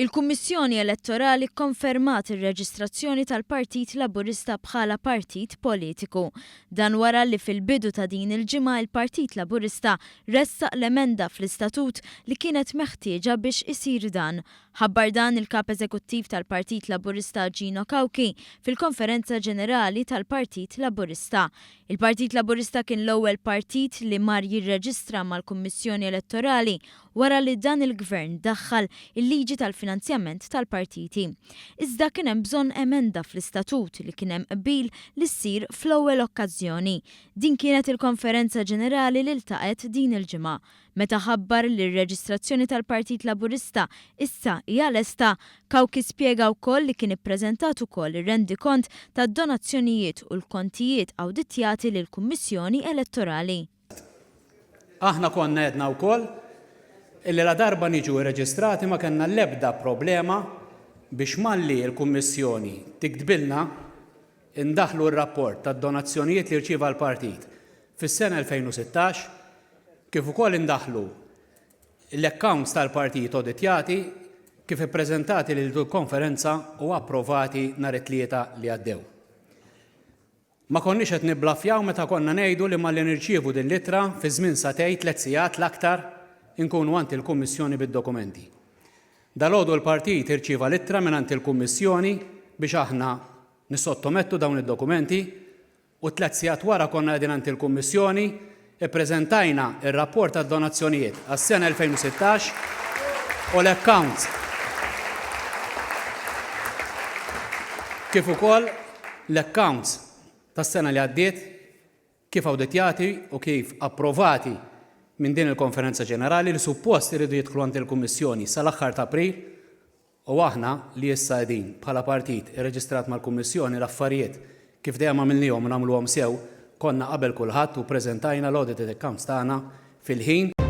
Il-Kummissjoni Elettorali kkonfermat ir-reġistrazzjoni tal-Partit Laburista bħala partit politiku. Dan wara li fil-bidu ta' din il-ġimgħa il-Partit Laburista ressaq l-emenda fl-istatut li kienet meħtieġa biex isir dan. Ħabbar dan il-Kap Eżekuttiv tal-Partit Laburista Gino Cauchi fil-Konferenza Ġenerali tal-Partit Laburista. Il-Partit Laburista kien l-ewwel partit li mar jirreġistra mal-Kummissjoni Elettorali wara li dan il-Gvern daħħal il-liġi tal-finanzjament tal-partiti. Iżda kien hemm bżonn emenda fl-istatut li kien hemm qbil li ssir fl-ewwel okkażjoni. Din kienet il-Konferenza Ġenerali li ltaqgħet din il-ġimgħa. Meta ħabbar li r-reġistrazzjoni tal-Partit Laburista issa hija lesta, Cauchi spjega wkoll li kien ippreżentat ukoll ir-rendikont tad-donazzjonijiet u l-kontijiet awditjati lill-Kummissjoni Elettorali. Aħna konna għedna wkoll illi ladarba niġu rreġistrati ma kellna l-ebda problema biex malli l-Kummissjoni tiktbilna indaħħlu r-rapport tad-donazzjonijiet li rċieva l-partit fis-sena 2016 kif ukoll indaħħlu l-accounts tal-partit oditjati kif ippreżentati lil konferenza u approvati nhar it-Tlieta li għaddew. Ma konniex qed nibblaffjaw meta konna ngħidu li malli nirċievu din l-ittra fi żmien sagħtejn, tlett sigħat l-aktar, inkunu għand il-Kummissjoni bid-dokumenti. Dalgħodu l-partit irċieva l-ittra mingħand il-Kummissjoni biex aħna nissottomettu dawn id-dokumenti u tlett sigħat wara konna qegħdin għand il-Kummissjoni ippreżentajna r-rapport tad-donazzjonijiet għas-sena 2016 u l-accounts kif ukoll l-accounts tas-sena li għaddiet kif awditjati u kif approvati minn din il-Konferenza Ġenerali li suppost iridu jidħlu għand il-Kummissjoni sal-aħħar ta' April. U aħna li issa qegħdin bħala partit irreġistrat mal-Kummissjoni l-affarijiet kif dejjem għamilniehom u nagħmluhom sew, konna qabel kulħadd u ppreżentajna l-audited accounts tagħna fil-ħin.